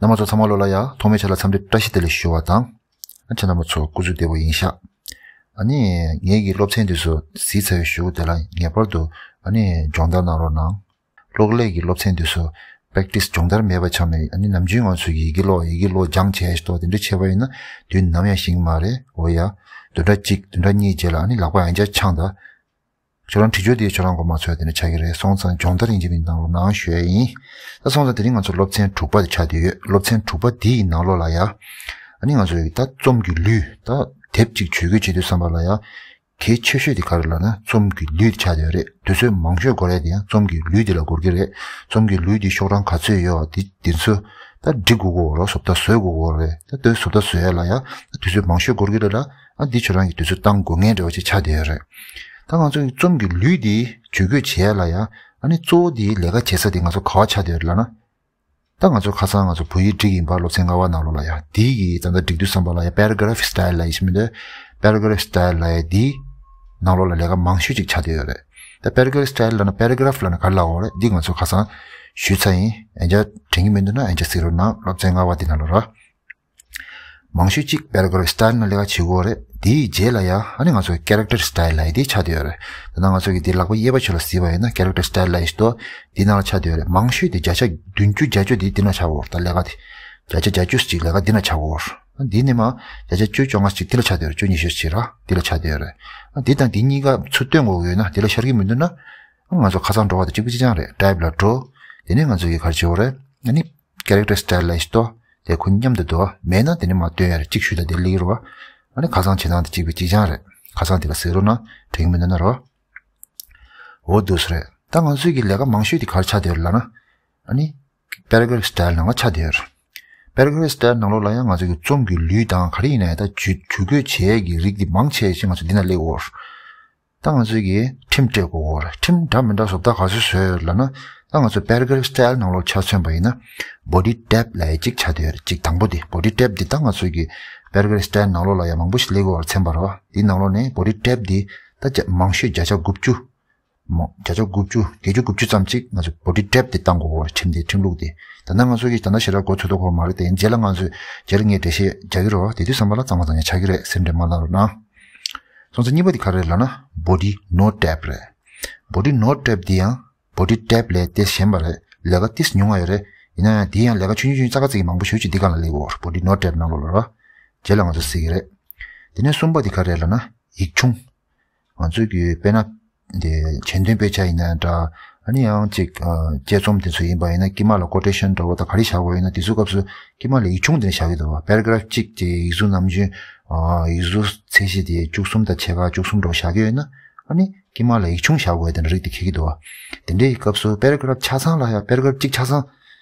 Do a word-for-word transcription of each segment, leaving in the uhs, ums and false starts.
རྣམ་པ་ཚོ་ཚང་མ་ལོ་ལ་ཡ་ཐོག་མའི་ཆ་ལ་འཚམས་འདྲི་བཀྲ་ཤིས་བདེ་ལེགས་ཞུ་བ་དང་། ཨ་ཁྱེད་རྣམ་པ་ཚོ་སྐུ་གཟུགས་བདེ་པོ་ཡིན་ཤག་ཨ་ནི་ངེད་ཀྱི་སློབ་ཚན་འདི་ཚོ་གཟིགས་ཚར་བའི་གཞུག་དེ་ལ་ངེས་པར་དུ་ཨ་ནི་སྦྱོང་བརྡར་གནང་རོགས་གནང་། གློག་ཀླད་ཀྱི་སློབ་ཚན་འདི་ཚོ་པེག་ཊི་སི་སྦྱོང་བརྡར་མེད་པ་ཆགས་ནས་ཨ་ནི་ནམ་རྒྱུན་ང་ཚོ་ཡི་གེ་ཀློག་ཡི་གེ་ཀློག་སྦྱང་བྱས་ཤིག་ཏོ་དེ་འདྲ་བྱས་པ་ཡིན་ན་དུས་ནམ་ཡང་ཤེས་ཀྱི་མ་རེད། འོ་ཡ། བདུན་ཕྲག་གཅིག་བདུན་ཕྲག་གཉིས་རྗེས་ལ་ཨ་ནི་ལག་པ་ཡང་བསྐྱར་འཆང་ད། ཁྱོད་རང་དྲི་ཆོས་དེ་ཁྱོད་རང་མགོ་མ་ཚོས་དེ་ནས་ཆགས་ཀྱི་རེད། སོང་ཙང་སྦྱོང་བརྡར་ཡིན་གཅིག་མིན་གནང་རོགས་གནང་ཞུ་ཡ་ཡིན། ད་སོང་ཙང་དེ་རིང་ང་ཚོ་སློབ་ཚན་དྲུག་པ་དེ་ཆགས་བསྡད་ཡོད། སློབ་ཚན་དྲུག་པ་དེའི་ནང་ལོགས་ལ་ཡ། ཨ་ནི་ང་ཚོ་ཡི་ད་རྩོམ་གྱི་ལུས་ད་དེབ་ཅིག་ཇུས་འགོད་བྱེད་དུས་ཙམ་པ་ལ་ཡ། གལ་ཆེ་ཤོས་དེ་ག་རེ་ལབ་ན་རྩོམ་གྱི་ལུས་དེ་ཆགས་བསྡད་ཡོད་རེད། དུས་ཚོད་མང་ཤོས་འགོར་ཡ་དེ་ཡང་རྩོམ་གྱི་ལུས་དེ་ལ་འགོར་གྱི་རེད། རྩོམ་གྱི་ལུས་དེ་ཤོག་གྲངས་ག་ཚོད་ཡོད་པ་དེ་དེ་ཚོ་ད་འབྲི་དགོས་ཀྱི་ཡོད་རེད། བཟོ་ལྟ་བཟོ་དགོས་ཀྱི་ཡོད་རེད། ད་དེ་བཟོ་ལྟ་བཟོ་ཡ་ལ་ཡ་ད་དུས་ཚོད་མང་ཤོས་འགོར་གྱི་རེད་ལ། ཨ་འདི་ཁྱོད་རང་གིས་དུས་ཚོད་བཏང་དགོས་ངེས་འདྲ་བ་ཅིག་ཆགས་བསྡད་ཡོད་རེད། ད་ང་ཚོ་གི་རྩོམ་གྱི་ལུས་འདི་ཇུས་འགོད་བྱེད་ཡ་ལ་ཡ་ཨ་ནི་གཙོ་བོ་འདི་ལས་ཀ་བྱེད་ས་འདི་ང་ཚོ་ག་བ་ཆགས་བསྡད་ཡོད་རེད་ལབ་ན། ད་ང་ཚོ་ཁ་སང་ང་ཚོ་བོད་ཡིག་སྒྲིག་ཡིན་པ་སློབ་ཚན་ལྔ་པ་ནང་ལོགས་ལ་ཡ་འདི་གི་ད་ལྟ་སྒྲིག་དུས་ཙམ་པ་ལ་ཡ་པེ་ར་གྷ་རབ་སི་ཊལ་ལབ་ཡ་ཞིག་མི་འདུག་པེ་ར་གྷ་རབ་སི་ཊལ་ལབ་ཡ་འདི་ནང་ལོགས་ལ་ལས་ཀ་མང་ཤོས་ཅིག་ཆགས་བསྡད་ཡོད་རེད། ད་པེ་ར་གྷ་རབ་སི་ཊལ་ལབ་ན་པེ་ར་གྷ་རབ་ལབ་ན་ག་རེ་ལབ་དགོས་རེད། འདི་ང་ཚོ་ཁ་སང་ཞུས་ཚར་ཡིན། ཡང་བསྐྱར་དྲན་གྱི་མི་འདུག་ན་ཡང་བསྐྱར་གཟིགས་རོགས་གནང་། སློབ་ཚན་ལྔ་པ་འདི་ནང་ལོགས་ར། མང་ཤོས་གཅིག་པེ་ར་གྷ་རབ་སི་ཊལ་ནང་ལས་ཀ་བྱེད་དགོས་རེད། དེའི་རྗེས་ལ་ཡ་ཨ་ནི་ང་ཚོ་ཀེ་རེག་ཊར་སི་ཊལ་ལབ་ཡ་དེ་ཆགས་བསྡད་ཡོད་རེད། ད་ལྟ་ང་ཚོ་གི་དེ་ལག་པ་གཡས་པ་ཕྱོགས་ལ་གཟིགས་པ་ཡིན་ན་ཀེ་རེག་ཊར་སི་ཊལ་ལབ་ཡ་ཞིག་འདུག་དེ་ནང་ལ་ཆགས་བསྡད་ཡོད་རེད། མང་ཤོས་དེ་བརྒྱ་ཆ་བདུན་ཅུ་བརྒྱད་ཅུ་དེ་དེ་ནང་ཆགས་ཀྱི་ཡོད་རེད། ད་ལས་ཀ་དེ་བརྒྱ་ཆ་བརྒྱད་ཅུ་ཅིག་ལས་ཀ་དེ་ནང་ཆགས་ཀྱི་ཡོད་རེད། འདི་ནས་མ་བརྒྱ་ཆ་བཅུ་བཅོ་ལྔ་ཅིག་དེ་ལ་ཆགས་བསྡད་ཡོད་རེད། བཅུ་ཉི་ཤུ་ཅིག་ར་དེ་ལ་ཆགས་བསྡད་ཡོད་རེད། འདི་དང་འདི་གཉིས་ཀ་ཚུར་སྟོན་དགོས་ཀྱི་ཡོད་ན་དེ་ལ་ཤར་གྱི་མི་འདུག་ན། ང་ཚོ་ཁ་སང་འགྲོ་བ་དང་གཅིག་པ་གཅིག་རྐྱང་རེད། ཊའིབ་ལ་འགྲོ། དེ་ནས་ང་ཚོ་གི་ག་རེ་བྱེད་དགོས་རེད། ཨ་ནི་ཀེ་རེག་ཊར་སི་ཊལ་ལབ་ཡ་ཞིག་འདུག་དེ་ཁོ་མཉམ་དུ་འདུག་མེད་ན་དེ་ནས་མར་སྟོན་ཡ་རེད། གཅིག་ཞུས་ལ་དེ་སླེབས་ཀྱི་རེད་བ། ཨ་ནི་ཁ་སང་བྱེད་སྟངས་དེ་གཅིག་པ་གཅིག་རྐྱང་རེད། ཁ་སང་དེ་ལ་གཟིགས་རོགས་གནང་། དྲན་གྱི་མི་འདུག་ན་རོ། འོ་འདུག་སེ་རེད། ད་ང་ཚོའི་གི་ལས་ཀ་མང་ཤོས་དེ་ག་རེ་ཆགས་བསྡད་ཡོད་རེད་ལབ་ན། ཨ་ནི་པེ་ར་གྷ་རབ་སི་ཊལ་ནང་ལ་ཆགས་བསྡད་ཡོད་རེད། པེ་ར་གྷ་རབ་སི་ཊལ་ནང་ལོགས་ལ་ཡང་ང་ཚོ་གི་རྩོམ་གྱི་ལུས་དང་ག་རེ་ཡིན་ན་ཡང་ད་ཇུས་ཇུས་འགོད་བྱེད་ཡས་ཀྱི་རིགས་དེ་མང་ཆེ་ཤོས་ང་ཚོ་འདི་ན་སླེབས་ཡོད་རེད། ད་ང་ཚོས་ཀྱིས་ཁྲིམས་སྤྲད་དགོས་ཀྱི་ཡོད་རེད། ཁྲིམས་འདྲ་མི་འདྲ་བཟོ་ལྟ་ག་ཚོད་བཟོས་ཡོད་ལབ་ན། ད་ང་ཚོ་པེ་ར་གྷ་རབ་སི་ཊལ་ནང་ལོགས་ཆ་མཚོན་པ་ཡིན་ན། བོ་ཌི་ཊེབ་ལབ་ཡ་གཅིག་ཆགས་བསྡད་ཡོད་རེད། གཅིག་དང་པོ་དེ་བོ་ཌི་ཊེབ་དེ་ད་ང་ཚོས་ཀྱི་པེ་ར་གྷ་རབ་སི་ཊལ་ནང་ལོགས་ལ་ཡང་མང་པོ་ཞིག་སླེབས་ཀྱི་ཡོད་རེད། ཚན་པ་རེད་བ། དེའི་ནང་ལོགས་ནས་བོ་ཌི་ཊེབ་དེ་ད་བརྒྱ་མང་ཤོས་བརྒྱ་ཆ་དགུ་བཅུ། མོ་བརྒྱ་ཆ་དགུ་བཅུ་བརྒྱད་ཅུ་དགུ་བཅུ་ཙམ་ཅིག་ང་ཚོ་བོ་ཌི་ཊེབ་དེ་བཏང་དགོས་ཀྱི་ཡོད་རེད། ཁྲིམས་དེ་ཁྲིམས་ལུགས་དེ། ད་ལྟ་ང་ཚོ་གིས་ད་ལྟ་ཞེ་དྲག་མགོ་ཚོད་མཁོ་མ་རེད་དེ། རྗེས་ལ་ང་ཚོས་རྗེས་ལ་ངས་འགྲེལ་བཤད་རྒྱག་གི་རེད་བ། དེ་དུས་ཙམ་པ་ལ་གཙང་མ་གཙང་རྐྱང་ཆགས་ཀྱི་རེད། སེམས་ཁྲལ་མ་གནང་རོགས་གནང་། སོང་ཙང་གཉིས་པ་དེ་ག་རེ་རེད་ལབ་ན། བོ་ཌི་ནོ་ཊེབ་རེད། བོ་ཌི་ནོ་ཊེབ་འདི་ཡང་བོ་ཌི་ཊེབ་ལས་ཏོག་ཙམ་གཞན་པ་རེད། ལས་ཀ་ཏོག་ཙམ་ཉུང་བ་ཡོད་རེད། ཡིན་ན་ཡང་འདི་ཡང་ལས་ཀ་ཆུང་ཆུང་ཆུང་ཙག་ཙིག་མང་པོ་ཞེ་པོ་ཅིག་འདི་སྒང་ལ་སླེབས་ཡོད་རེད། བོ་ཌི་ནོ་ཊེབ་ནང་ལོགས་ལ་རེད་བ། རྗེས་ལ་ང་ཚོ་གཟིགས་ཀྱི་རེད། དེ་ནས་གསུམ་པ་དེ་ག་རེ་རེད་ལབ་ན། ཡིག་ཆུང་། ང་ཚོས་ཀྱི་དཔེར་ན། དེ་ཆེད་དོན་དཔེ་ཆ་ཡིན་ན་འདྲ། ཨ་ནི་ཡང་ཅིག་ཨ་དཔྱད་རྩོམ་དེ་ཚོ་ཡིན་པ་ཡིན་ན་དཀྱིལ་མ་ལ་ཀོ་ཊེ་ཤན་འདྲ་བོ་དང་ག་རེ་བཞག་དགོས་ཡིན་ན་དེ་ཚོའི་སྐབས་སུ་དཀྱིལ་མ་ལ་ཡིག་ཆུང་དེ་འདྲ་བཞག་གི་འདུག་བ། པེ་ར་གྷ་རབ་གཅིག་དེ་ཡིག་གཟུགས་ནམ་རྒྱུན་ཨ་ཡིག་གཟུགས་ཚད་གཞི་དེ་བཅུ་གསུམ་དང་ཕྱེད་ཀ་བཅུ་གསུམ་འདྲ་བོ་བཞག་གི་ཡོད་ན། ཨ་ནི་དཀྱིལ་མ་ལ་ཡིག་ཆུང་བཞག་དགོས་དེ་འདྲ་རིགས་དེ་འཁེལ་གྱི་འདུག་བ། དེ་འདྲའི་སྐབས་སུ་པེ་ར་གྷ་རབ་ཆ་ཚང་ལ་ཡ་པེ་ར་གྷ་རབ་གཅིག་ཆ་ཚང་།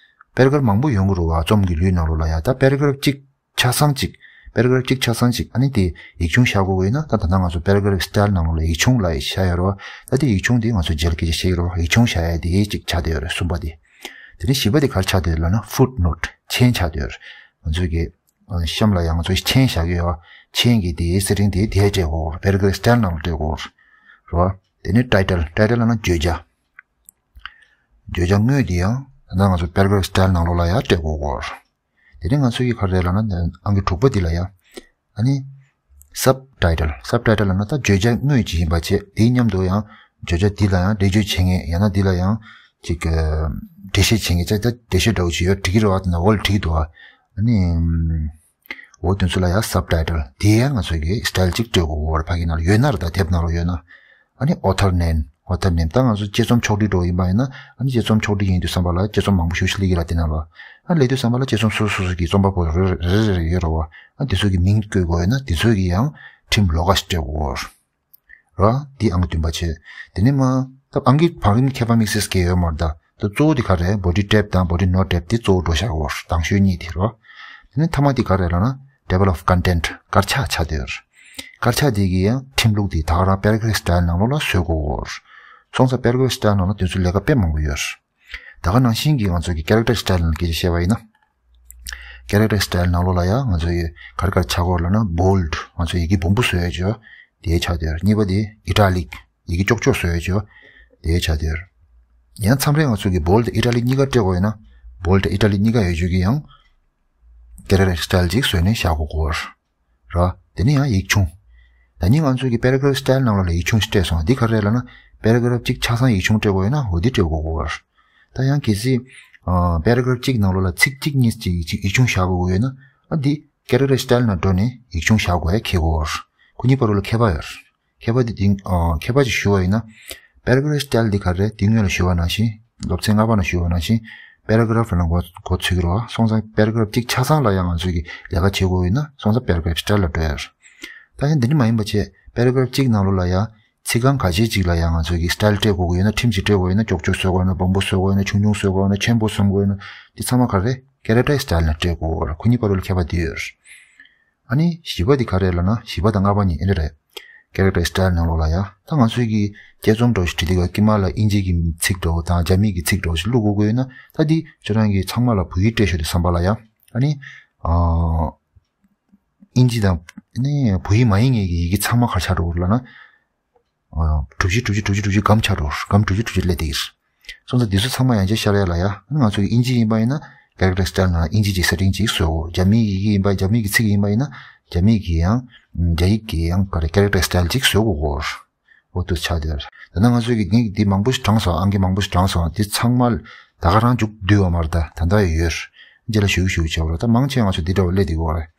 པེ་ར་གྷ་རབ་མང་པོ་ཡོང་གི་རེད་བ། རྩོམ་གྱི་ལུས་ནང་ལོགས་ལ་ཡ། ད་པེ་ར་གྷ་རབ་གཅིག་ཆ་ཚང་གཅིག་པེ་ར་གྷ་རབ་གཅིག་ཆ་ཚང་གཅིག་ཨ་ནི་དེ་ཡིག་ཆུང་བཞག་དགོས་ཀྱི་ཡོད་ན། ད་ད་ལྟ་ང་ཚོ་པེ་ར་གྷ་རབ་སི་ཊལ་ནང་ལོགས་ལ་ཡིག་ཆུང་ལབ་ཡ་བཞག་ཡོད་རེད་བ། ད་དེ་ཡིག་ཆུང་དེ་ང་ཚོ་རྗེས་ལ་སྐད་ཆ་བཤད་ཀྱི་རེད་བ། ཡིག་ཆུང་བཞག་ཡ་དེ་གཅིག་ཆགས་བསྡད་ཡོད་རེད། གསུམ་པ་དེ། དེ་ནས་བཞི་པ་དེ་ག་རེ་ཆགས་བསྡད་ཡོད་ལབ་ན། ཕུཊ་ནོཊ། མཆན་ཆགས་བསྡད་ཡོད་རེད། ང་ཚོའི་གི་ཨ་གཤམ་ལ་ཡང་ང་ཚོའི་མཆན་བཞག་གི་ཡོད་བ། མཆན་གྱི་དེའི་སི་ཊིང་དེ་དེ་སྤྲད་དགོས་རེད། པེ་ར་གྷ་རབ་སི་ཊལ་ནང་ལ་སྤྲད་དགོས་རེད་བ། དེ་ནས་ཊའི་ཊལ། ཊའི་ཊལ་ལབ་ན་བརྗོད་བྱ། བརྗོད་བྱ་དངོས་དེ་ཡང་ད་ལྟ་ང་ཚོ་པེ་ར་གྷ་རབ་སི་ཊལ་ནང་ལོགས་ལ་ཡང་སྤྲད་དགོས་རེད་བ། དེ་ནས་ང་ཚོ་གིས་ག་རེ་ལབ་ན། ཨང་ཀི་དྲུག་པ་འདི་ལ་ཡ། ཨ་ནི། སབ་ཊའི་ཊལ། སབ་ཊའི་ཊལ་ལབ་ན་ད་བརྗོད་བྱ་དངོས་ཅིག་ཡིན་པ་བྱས། དེའི་མཉམ་དུ་ཡང་བརྗོད་བྱ་འདི་ལ་ཡང་འགྲེལ་བརྗོད་བྱེད་མཁན། ཡང་ན་འདི་ལ་ཡང་ཅིག་གི་འགྲེལ་བཤད་བྱེད་མཁན་ཅིག་ད་འགྲེལ་བཤད་འདྲ་བོ་ཅིག་ཡོད་འགྲིག་གི་རེད་བ། དེ་ན་འོ་ལ་འགྲིག་གི་འདུག་བ། ཨ་ནི། འོ་དེ་ཚོ་ལ་ཡང་སབ་ཊའི་ཊལ། དེ་ཡང་ང་ཚོ་གིས་སི་ཊལ་ཅིག་སྤྲད་དགོས་རེད། ཕ་གི་ནང་ལ་ཡོད་ན་རེད། ད་དེབ་ནང་ལ་ཡོད་ན། ཨ་ནི་ཨོ་ཐར་ནེམ། ཨོ་ཐར་ནེམ། ད་ང་ཚོ་དཔྱད་རྩོམ་ཕྱོགས་སྒྲིག་འགྲོ་ཡིན་པ་ཡིན་ན། ཨ་ནི་དཔྱད་རྩོམ་ཕྱོགས་སྒྲིག་ཡིན་དུས་ཙམ་པ་ལ་དཔྱད་རྩོམ་མང་པོ་ཞེ་པོ་ཞིག་སླེབས་ཀྱི་རེད་དེ་ནང་ལ། ཨ་སླེབས་དུས་ཙམ་པ་ལ་དཔྱད་རྩོམ་སོ་སོ་སོ་སོ་གི་རྩོམ་པ་པོ་རེ་རེ་རེ་རེ་ཡོད་རེད་བ། ཨ་དེ་ཚོ་གི་མིང་བཀོད་དགོས་ཡོད་ན་དེ་ཚོ་གི་ཡང་ཁྲིམས་ལོགས་ཀ་ཞིག་སྤྲད་དགོས་རེད། འདི་ཨང་ཀི་བདུན་པ་བྱས། དེ་ནས་མ། ད་ཨང་ཀི་བར་གྱི་ཁྱད་པར་དམིགས་བསལ་གང་ཡང་ཡོད་མ་རེད། ད་ད་གཙོ་བོ་དེ་ག་རེ་རེད། བོ་ཌི་ཊེབ་དང་བོ་ཌི་ནོཊ་ཊེབ་དེ་གཙོ་བོ་འགྲོ་བཞག་གོ། དང་ཤོས་གཉིས་དེ་རེད། དེ་ནས་མཐའ་མ་དེ་ག་རེ་རེད་ལབ་ན། ཊེ་བལ་ཨོཕ་ཀོན་ཊེན་ཊི། དཀར་ཆག་ཆགས་བསྡད་ཡོད་རེད། དཀར་ཆག་དེ་གི་ཡང་ཁྲིམས་ལུགས་དེ་ད་ག་རང་པེ་ར་གྷ་རབ་སི་ཊལ་ནང་ལོགས་ལ་བཟོ་དགོས་གོ། སོང་ཙང་པེ་ར་གྷ་རབ་སི་ཊལ་ནང་ལ་དེ་ཚོ་ལས་ཀ་དཔེ་མང་པོ་ཡོད་རེད། ད་ག་ནང་བཞིན་གྱི་ང་ཚོ་གི་ཀེ་རེག་ཊར་སི་ཊལ་ནང་སྐད་ཆ་བཤད་པ་ཡིན་ན། ཀེ་རེག་ཊར་སི་ཊལ་ནང་ལོགས་ལ་ཡང་ང་ཚོ་ཡི་ག་རེ་ག་རེ་ཆགས་ཀྱི་ཡོད་ལབ་ན། བོལ་ཌི། ང་ཚོ་ཡི་གེ་སྦོམ་པོ་བཟོ་ཡ་ཅིག་ཡོད། དེ་ཆགས་བསྡད་ཡོད་རེད། གཉིས་པ་དེ་ཨི་ཊ་ལིག། ཡི་གེ་ཀྱོག་ཀྱོག་བཟོ་ཡ་ཅིག་ཡོད། དེ་ཆགས་བསྡད་ཡོད་རེད། ཡང་མཚམས་རེ་ང་ཚོ་གི་བོལ་ཌི་དང་ཨི་ཊ་ལིག་གཉིས་ཀ་སྤྲད་དགོས་ཡོད་ན། བོལ་ཌི་དང་ཨི་ཊ་ལིག་གཉིས་ཀ་ཡོད་ཅོག་གི་ཡང་། character style ཅིག་བཟོས་ནས་བཞག་དགོས་ཀྱི་ཡོད་རེད། དེ་ནས་ཡང་ཡིག་ཆུང་། ད་ནི་ང་ཚོས་ཀྱི་paragraph style ནང་ལོགས་ལ་ཡིག་ཆུང་ཞིག་སྤྲད་སོང་། འདི་ག་རེ་རེད་ལབ་ན་paragraph གཅིག་ཆ་ཚང་ཡིག་ཆུང་སྤྲད་དགོས་ཡོད་ན་འོ་འདི་སྤྲད་དགོས་ཀྱི་ཡོད་རེད། ད་ཡང་གལ་སྲིད་ཨ་paragraph གཅིག་ནང་ལོགས་ལ་ཚིག་གཅིག་གཉིས་ཅིག་ཡིག་ཆུང་བཞག་དགོས་ཀྱི་ཡོད་ན་ཨ་འདི་character style ནང་འགྲོ་ནས་ཡིག་ཆུང་བཞག་དགོས་ཡ་འཁེལ་གྱི་ཡོད་རེད། ཁོ་གཉིས་བར་ལ་ཁྱད་པར་ཡོད་རེད། ཁྱད་པར་དེ་དེ་ཨ་ཁྱད་པར་ཅིག་ཞུ་བ་ཡིན་ན། paragraph style འདི་ག་རེ་རེད། དེ་སྔོན་ལ་ཞུ་བ་ནང་བཞིན། སློབ་ཚན་ལྔ་པ་ནང་ཞུ་བ་ནང་བཞིན། paragraph ལ་འགོ་འགོ་ཚུགས་ཀྱི་རེད་བ། སོང་ཙང་paragraph གཅིག་ཆ་ཚང་ལ་ཡང་ང་ཚོས་ཀྱི་ལས་ཀ་བྱེད་དགོས་ཡོད་ན་སོང་ཙང་paragraph style ལ་འགྲོ་ཡ་རེད། ད་ཡང་འདི་འདྲ་མ་ཡིན་པ་བྱས་paragraph གཅིག་ནང་ལོགས་ལ་ཡང་ཚིག་རྐང་ཁ་ཤས་ཅིག་ལ་ཡང་ང་ཚོས་ཀྱི་style སྤྲད་དགོས་ཀྱི་ཡོད་ན། ཁྲིམས་ཅིག་སྤྲད་དགོས་ཡོད་ན། ཀྱོག་ཀྱོག་བཟོ་དགོས་ཡོད་ན། སྦོམ་པོ་བཟོ་དགོས་ཡོད་ན། ཆུང་ཆུང་བཟོ་དགོས་ཡོད་ན། ཆེན་པོ་བཟོ་དགོས་ཡོད་ན། འདི་ཚང་མ་ག་རེ་རེད། character style ནང་སྤྲད་དགོས་རེད། ཁོ་གཉིས་བར་ལ་ཁྱད་པར་འདི་ཡོད་རེད། ཨ་ནི་བཞི་པ་འདི་ག་རེ་ལབ་ན། བཞི་པ་དང་ལྔ་པ་གཉིས་ཨེ་འདྲ་རེད། character style ནང་ལོགས་ལ་ཡ། ད་ང་ཚོའི་གི་དཔྱད་རྩོམ་འདྲ་བོ་ཞིག་བྲིས་དུས་སྐབས་དཀྱིལ་མ་ལ་དབྱིན་ཇི་གི་ཚིག་འདྲ་བོ་དང་རྒྱ་མིའི་གི་ཚིག་འདྲ་བོ་ཞིག་བླུག་དགོས་ཀྱི་ཡོད་ན། ད་འདི་ཁྱོད་རང་གི་ཚང་མ་ལ་བོད་ཡིག་སྤྲད་ཤོག་དུས་ཙམ་པ་ལ་ཡ། ཨ་ནི་ཨ་དབྱིན་ཇི་དང་ཨ་ནི་བོད་ཡིག་མ་ཡིན་མཁན་གྱི་ཡི་གེ་ཚང་མ་ག་རེ་ཆགས་འགྲོ་གི་རེད་ལབ་ན། ཨ་གྲུ་བཞི་གྲུ་བཞི་གྲུ་བཞི་གྲུ་བཞི་སྒམ་ཆགས་འགྲོ། སྒམ་གྲུ་བཞི་གྲུ་བཞི་སླེབས་བསྡད་ཀྱི་རེད། སོང་ཙང་འདི་ཚོ་ཚང་མ་ཡང་བསྐྱར་ཤར་ཡ་ལ་ཡ། ང་ཚོ་གི་དབྱིན་ཇི་ཡིན་པ་ཡིན་ན་character style ནང་དབྱིན་ཇི་གི་setting ཅིག་བཟོ་དགོས། རྒྱ་མིའི་ཡི་གེ་ཡིན་པ། རྒྱ་མིའི་གི་ཚིག་ཡིན་པ་ཡིན་ན་རྒྱ་མིའི་གི་ཡང་རྒྱ་ཡིག་གི་ཡང་ག་རེ་character style ཅིག་བཟོ་དགོས་གོ། འོ་དུ་ཆགས་བསྡད་ཡོད་རེད། ད་ནང་ང་ཚོ་གི་ངས་འདི་མང་པོ་ཞིག་དྲངས་སོང་། ཨང་ཀི་མང་པོ་ཞིག་དྲངས་སོང་། འདི་ཚང་མ་ད་ག་རང་མཇུག་བསྡུས་པ་མ་རེད། ད་ད་ལྟ་ཡང་ཡོད་རེད། རྗེས་ལ་ཞུ་ཞུ་བྱེད་པ་རེད། ད་མང་ཆེ་ང་ཚོ་འདི་འདྲ་བ་སླེབས་བསྡད་ཡོད་རེད།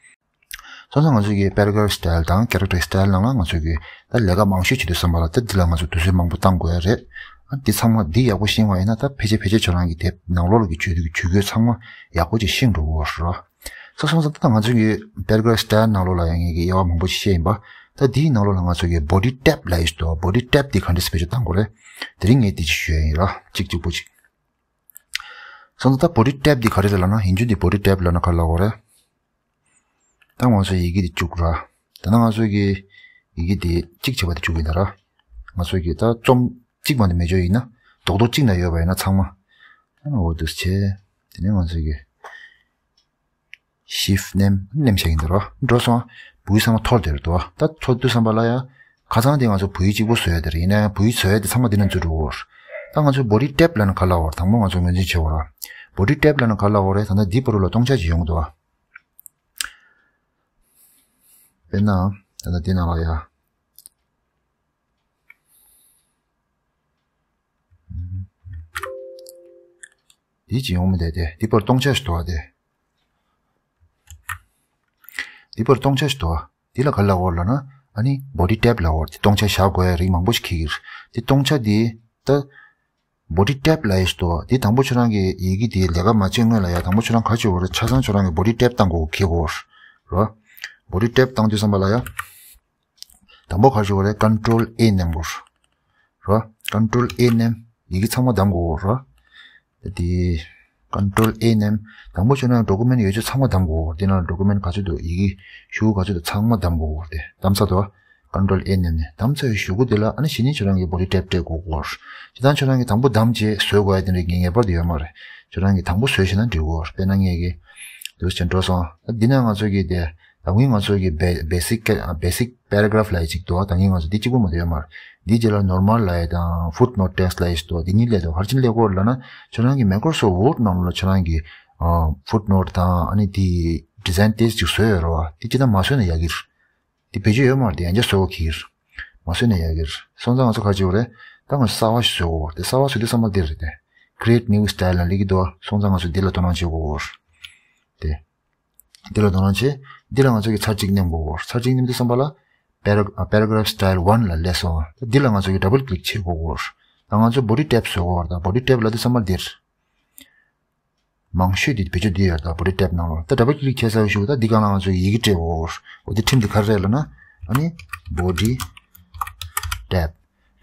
སོང་ཙང་ང་ཚོ་གི་paragraph style དང་character style ནང་ལ་ང་ཚོ་གི་ད་ལས་ཀ་མང་ཤོས་བྱེད་དུས་ཙམ་པ་ལ་ད་འདི་ལ་ང་ཚོ་དུས་ཚོད་མང་པོ་བཏང་དགོས་ཡ་རེད། ཨ་འདི་ཚང་མ་འདི་ཡག་པོ་ཤེས་པ་ཡིན་ན་ད་ཕལ་ཆེར་ཕལ་ཆེར་ཁྱོད་རང་གི་དེབ་ནང་ལོགས་ལ་གི་བརྗོད་དུས་ཀྱི་ཇུས་འགོད་ཚང་མ་ཡག་པོ་ཅིག་ཤེས་འགྲོ་གི་རེད། ས་སོང་ཙང་ད་ང་ཚོ་གི་paragraph style ནང་ལོགས་ལ་ཡང་ངེད་ཀྱི་དབྱེ་བ་མང་པོ་ཅིག་བཤད་ཡིན་པ། ད་འདིའི་ནང་ལོགས་ལ་ང་ཚོ་གི་body tab ལབ་ཡས་ཤིག་འདུག body tab འདི་ག་འདྲས་བེད་སྤྱོད་བཏང་དགོས་རེད། དེ་རིང་ངས་འདི་ཅིག་ཞུ་ཡ་ཡིན་ར། གཅིག་གཅིག་པོ་ཅིག་སོང་ཙང་ད་body tab འདི་ག་རེ་རེད་ལབ་ན། ཡིན་རྒྱུ་འདི་body tab ལབ་ན་ག་རེ་ལབ་དགོས་རེད། ད་ང་ཚོ་ཡི་གེ་འདི་བཅུག་ར། ད་ནང་ང་ཚོ་གི་ཡི་གེ་འདི་གཅིག་བྱས་པ་འདི་བཅུག་ཡིན་ད་ར། ང་ཚོ་གི་ད་རྩོམ་གཅིག་མ་འདི་མེད་ཅོ་ཡིན་ན། རྡོག་རྡོག་གཅིག་ན་ཡོད་པ་ཡིན་ན་ཚང་མ། ཨ་ནི་འོ་འདུག་སེ་བྱས། དེ་ནས་ང་ཚོ་གི་shift མནན། མནན་བྱས་ཡིན་ད་ར། འགྲོ་སོང་། བོད་ཡིག་ཚང་མ་འཐོར་བསྡད་རེད་དོ། ད་འཐོར་དུས་ཙམ་པ་ལ་ཡ། ཁ་སང་དེ་ང་ཚོ་བོད་ཡིག་གཅིག་པོ་བཟོས་ཡ་དེ་རེད། ཡིན་ན་ཡང་བོད་ཡིག་བཟོས་ཡ་དེ་ཚང་མ་འདི་ནང་འཛུལ་འགྲོ་གི་རེད། ད་ང་ཚོ་body tab ལབ་ན་ག་རེ་ལབ་དགོས་རེད། དང་པོ་ང་ཚོ་ངོས་འཛིན་བྱེད་དགོས་ར། body tab ལབ་ན་ག་རེ་ལབ་དགོས་རེད། ད་ལྟ་འདི་བར་དུ་ལ་སྟོང་ཆ་ཅིག་ཡོང་གི་འདུག་ཨ། དཔེར་ན། ད་ལྟ་འདི་ནང་ལ་ཡ། འདི་ཅི་ཡོང་མི་འདུག་སྟེ། འདི་བར་སྟོང་ཆ་ཞིག་འདུག་ཨ་སྟེ། འདི་བར་སྟོང་ཆ་ཞིག་འདུག་ཨ། འདི་ལ་ག་རེ་ལབ་དགོས་ལབ་ན། ཨ་ནི་body tab ལབ་དགོས། འདི་སྟོང་ཆ་བཞག་དགོས་ཡ་རིགས་མང་པོ་ཞིག་འཁེལ་གྱི་རེད། འདི་སྟོང་ཆ་འདི་ད་body tab ལབ་ཡས་ཞིག་འདུག་ཨ། འདི་དང་པོ་ཁྱོད་རང་གི་ཡི་གེ་འདི་ལས་ཀ་མ་བྱེད་སྔོན་ལ་ཡ། དང་པོ་ཁྱོད་རང་ག་རེ་བྱེད་དགོས་རེད། ཆ་ཚང་ཁྱོད་རང་གི་body tab བཏང་དགོས། འཁེལ་དགོས་རེད། body tab བཏང་དུས་ཙམ་པ་ལ་ཡ། དང་པོ་ག་རེ་བྱེད་དགོས་རེད། control A མནན་དགོས་རེད། control A མནན། ཡི་གེ་ཚང་མ་བདམས་དགོས་རེད། དེ་control A མནན། དང་པོ་ཁྱོད་རང་document ཡོད་ཚད་ཚང་མ་བདམས་དགོས་རེད། དེ་ནང་document ག་ཚོད་འདུག་ཡི་གེ་ཤོག་གུ་ག་ཚོད་འདུག་ཚང་མ་བདམས་དགོས་རེད། དེ་བདམས་ཚར་དུས་control A མནན་ནས་བདམས་ཚར་བའི་གཞུག་གུ་དེ་ལ་ཨ་ནི་གཞི་ནས་ཁྱོད་རང་གི་body tab སྤྲད་དགོས་རེད། སྤྱིར་བཏང་ཁྱོད་རང་གིས་དང་པོ་བདམས་རྗེས་བཟོ་དགོས་ཡ་དེ་འདྲ་ངེས་ངེས་པར་དུ་ཡོད་མ་རེད། ཁྱོད་རང་གིས་དང་པོ་བཟོས་ཤེས་ན་འགྲིག་གི་རེད། དཔེར་ན་ངས་ཀྱི་འདུག་སེ་འགྲོ་སོང་། འདི་ནས་ང་ཚོ་གི་དེ། ད་ངས་ང་ཚོ་གི་basic basic paragraph ལབ་ཡས་ཅིག་འདུག་ད་ངས་ང་ཚོ་འདི་གཅིག་པོ་མ་གཏོགས་ཡོད་མ་རེད། འདི་རྗེས་ལ་normal ལབ་ཡས་དང་footnote text ལབ་ཡས་ཅིག་འདུག་འདི་གཉིས་སླེབས་འདུག་ག་རེ་བྱས་ནས་སླེབས་ཀྱི་ཡོད་རེད་ལབ་ན། ཁྱོད་རང་གི་Microsoft Word ནང་ལ་ཁྱོད་རང་གི་ཨ་footnote དང་ཨ་ནི་འདི་design text ཅིག་བཟོས་ཡོད་རེད་བ། འདི་ཅི་ལྟར་མ་བཟོས་ན་ཡག་གི་རེད། འདི་བེད་སྤྱོད་ཡོད་མ་རེད། འདི་ཡང་བསྐྱར་བཟོ་དགོས་ཀྱི་རེད། མ་བཟོས་ན་ཡག་གི་རེད། སོང་ཙང་ང་ཚོ་ག་རེ་བྱེད་དགོས་རེད། ད་ང་ཚོ་གསར་པ་ཞིག་བཟོ་དགོས་རེད། དེ་གསར་པ་བཟོ་དུས་ཙམ་པ་འདི་རེད་དེ། Create new style ལབ་ཀྱི་འདུག་སོང་ཙང་ང་ཚོ་འདི་ལ་དོ་སྣང་བྱེད་དགོས་རེད། དེ། འདི་ལ་དོ་སྣང་བྱེད། འདི་ལ་ང་ཚོ་གི་ཚར་གཅིག་མནན་དགོས་རེད། ཚར་གཅིག་མནན་དུས་ཙམ་པ་ལ་para- paragraph style one ལ་སླེབས་སོང་། འདི་ལ་ང་ཚོ་གི་double click བྱེད་དགོས་རེད། ད་ང་ཚོ་body tab བཟོ་དགོས་རེད། ད་body tab ལབ་དུས་ཙམ་པ་འདིར། མང་ཤོས་འདི་བེད་སྤྱོད་འདི་ཡོད་རེད། ད་body tab ནང་ལ། ད་double click བྱས་ཚར་བའི་གཞུག་ད་འདི་སྒང་ལ་ང་ཚོ་ཡི་གེ་སྤྲད་དགོས་རེད། འོ་འདི་ཁྲིམས་འདི་ག་རེ་རེད་ལབ་ན། ཨ་ནི་body tab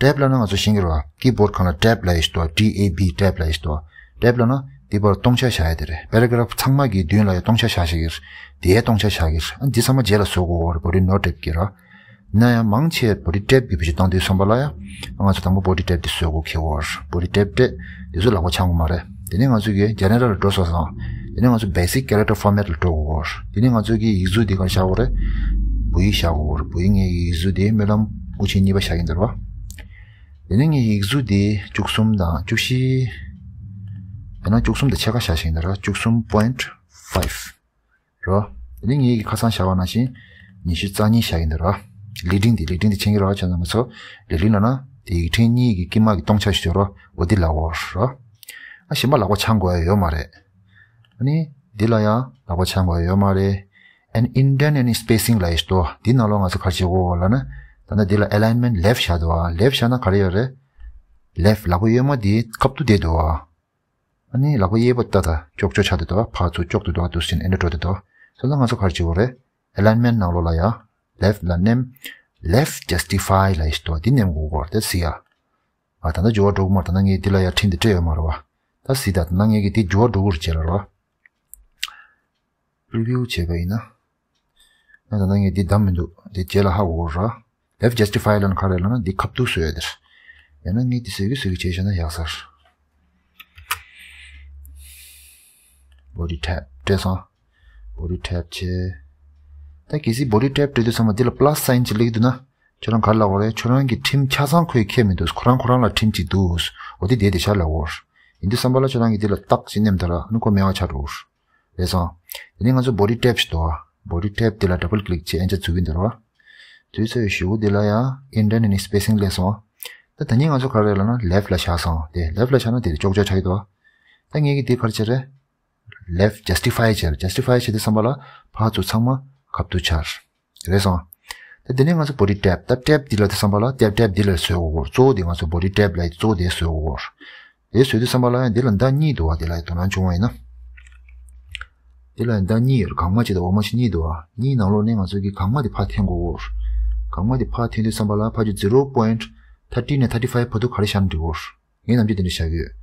tab ལབ་ན་ང་ཚོ་ཤེས་ཀྱི་རེད་བ། keyboard སྒང་ལ་tab ལབ་ཡས་ཅིག་འདུག T A B tab ལབ་ཡས་ཅིག་འདུག tab ལབ་ན་འདི་བར་སྟོང་ཆ་བཞག་ཡས་དེ་རེད། paragraph ཚང་མ་གི་མདུན་ལ་ཡ་སྟོང་ཆ་བཞག་བཞག་གི་རེད། དེ་ཡས་སྟོང་ཆ་བཞག་གི་རེད། ཨ་འདི་ཚང་མ་རྗེས་ལ་བཟོ་དགོས་རེད། body not tab གི་ར། ཡིན་ན་ཡང་མང་ཆེ་བ་body tab གི་བེད་སྤྱོད་བཏང་དུས་ཙམ་པ་ལ་ཡ། ང་ཚོ་དང་པོ་body tab འདི་བཟོ་དགོས་ཀྱི་རེད། body tab སྤྲད། དེ་ཚོ་ལག་པ་འཆང་གི་མ་རེད། དེ་ནས་ང་ཚོ་གི་general ལ་འགྲོ་སོང་ཙང་། དེ་ནས་ང་ཚོ་basic character format ལ་འགྲོ་དགོས་རེད། དེ་ནས་ང་ཚོ་གི་ཡིག་གཟུགས་འདི་ག་རེ་བཞག་དགོས་རེད། བོད་ཡིག་བཞག་དགོས་རེད། བོད་ཡིག་ངའི་ཡིག་གཟུགས་འདི་སྨོན་ལམ་དབུ་ཅན་གཉིས་པ་བཞག་གི་འདུག་ར། དེ་ནས་ངའི་ཡིག་གཟུགས་འདི་བཅུ་གསུམ་དང་བཅུ་བཞི། ཡང་ན་བཅུ་གསུམ་དང་ཕྱེད་ཀ་བཞག་བཞག་གི་འདུག་ར། བཅུ་གསུམ་point five རོ། དེ་ནི་ངེད་ཀྱི་ཁ་སང་བཞག་པ་ནང་བཞིན་ཉི་ཤུ་རྩ་གཉིས་བཞག་གིན་འདུག་རོ། ལི་ཀྲིང་འདི་ལི་ཀྲིང་འདི་མཁྱེན་གྱི་རོ། ཁྱེད་རྣམ་པ་ཚོ་ལི་ཀྲིང་ལབ་ན་དེ་ཡིག་ཕྲེང་གཉིས་ཀྱི་དཀྱིལ་མ་གི་སྟོང་ཆ་ཞིག་ཡོད་རོ། འོ་འདི་ལབ་དགོས་རོ། ཨ་གཞན་པ་ལག་པ་འཆང་དགོས་ཡ་ཡོད་མ་རེད། ཨ་ནི་འདི་ལ་ཡང་ལག་པ་འཆང་དགོས་ཡ་ཡོད་མ་རེད། An indent in spacing ལབ་ཡ་ཞིག་འདུག་འདི་ནང་ལོགས་ང་ཚོ་ག་རེ་བྱེད་དགོས་ལབ་ན། ད་ལྟ་འདི་ལ་alignment left བཞག་འདུག་ཨ། left བཞག་ན་ག་རེ་ཡོད་རེད། left ལག་པ་གཡོན་མ་འདི་ཁ་ཐུག་བསྡད་འདུག་ཨ། ཨ་ནི་ལག་པ་གཡས་པ་ལྟ་ད་ཅོག་ཅོག་ཆགས་བསྡད་འདུག་ཕར་ཚུར་ཅོག་ཏུ་འདུག་འདུག་ཟིན་ཨེ་འདྲ་འགྲོ་བསྡད་འདུག་སོང་ཙང་ང་ཚོ་ག་རེ་བྱེད་དགོས་རེད། alignment ནང་ལོགས་ལ་ཡ་left ལ་ནེམ། left justify ལབ་ཡ་ཞིག་འདུག་འདི་ནེམ་དགོས་གོ་རེད་ཟེར་ཡ། ཨ་ད་ལྟ་འགྱུར་བ་འགྲོ་གི་མ་རེད། ད་ལྟ་ངས་འདི་ལ་ཡ་ཕྲིན་འདི་སྤྲད་ཡོད་མ་རེད་བ། ད་ཟེར་ད་ད་ལྟ་ངས་ཀྱི་འདི་འགྱུར་བ་འགྲོ་གི་རེད་ཅེས་ལ་རེད་བ། preview བྱས་པ་ཡིན་ན། ང་ད་ལྟ་ངས་འདི་བདམས་མི་འདུག་འདི་རྗེས་ལ་ཧ་གོ་གོ་ར། left justify ལབ་ན་ག་རེ་ལབ་ན་འདི་ཁ་ཐུག་བཟོས་ཡོད་དེར། ཡང་ན་ངས་འདི་བཟོས་ཀྱི་བཟོས་ཀྱི་བྱས་བཞག་ན་ཡག་ས་རེད། body tab སྤྲད་སོང་། body tab བྱས། ད་གལ་སྲིད་body tab སྤྲད་དུས་ཙམ་པ་འདི་ལ་plus sign ཅིག་སླེབས་ཀྱི་འདུག་ན། ཁྱོད་རང་ག་རེ་ལབ་དགོས་རེད། ཁྱོད་རང་གི་ཁྲིམས་ཆ་ཚང་ཁོས་ཁྱེར་མི་འདུག་ཁོ་རང་ཁོ་རང་ལ་ཁྲིམས་ཅིག་འདུག་འོ་དེ་བསྡད་དེ་ཤར་ལབ་དགོས་རེད། ཡིན་དུས་ཙམ་པ་ལ་ཁྱོད་རང་གིས་འདི་ལ་ཏག་ཅིག་ནེམ་ད་ར་ཨ་ནི་ཁོ་མེད་པ་ཆགས་འགྲོ་གི་རེད། རེད་སོང་། དེ་ནས་ང་ཚོ་body tab ཞིག་འདུག་བ། body tab དེ་ལ་double click བྱས་ཨེན་ཅར་འཛུགས་ཀྱི་འདུག་ར། དུས་ཚོད་གཞུག་གུ་དེ་ལ་ཡང་indent ནས་spacing སླེབས་སོང་། ད་ད་ནི་ང་ཚོ་ག་རེ་ལབ་ན་left ལ་བཞག་སོང་། དེ་left ལ་བཞག་ན་དེ་ཅོག་ཅོག་ཆགས་ཀྱི་འདུག་བ། ད་ངས་ཀྱི་དེ་ག་རེ་བྱས་རེད། left justify བྱས་རེད། justify བྱས་དུས་ཙམ་པ་ལ་ཕར་ཚུར་ཚང་མ་ཁ་ཐུག་ཆགས། རེད་སོང་། ད་དེ་ནས་ང་ཚོ་body tab ད་tab འདི་ལ་དེ་བསམ་པ་ལ་tab tab འདི་ལ་བཟོས་དགོས་གོ། གཙོ་བོ་དེ་ང་ཚོ་body tab ལ་གཙོ་བོ་དེ་བཟོས་དགོས་གོ། དེ་བཟོས་དུས་བསམ་པ་ལ་ཡང་འདི་ལ་མདའ་གཉིས་འདུག་བ། དེ་ལ་ཡང་དོ་སྣང་བྱུང་བ་ཡིན་ན། འདི་ལ་ཡང་མདའ་གཉིས་ཡོད་རེད། སྒང་མ་གཅིག་དང་འོག་མ་གཅིག་གཉིས་འདུག་བ། གཉིས་ནང་ལོགས་ནས་ང་ཚོ་གི་སྒང་མ་དེ་ཕར་འཐེན་དགོས་གོ། སྒང་མ་དེ་ཕར་འཐེན་དུས་བསམ་པ་ལ་ཕར་ཚུར zero point thirty ནས thirty five བར་དུ་ག་རེ་བཞག་ན་འགྲིག་གོ། ངས་ནམ་རྒྱུན་དེ་འདྲ་བཞག་གི་ཡོད།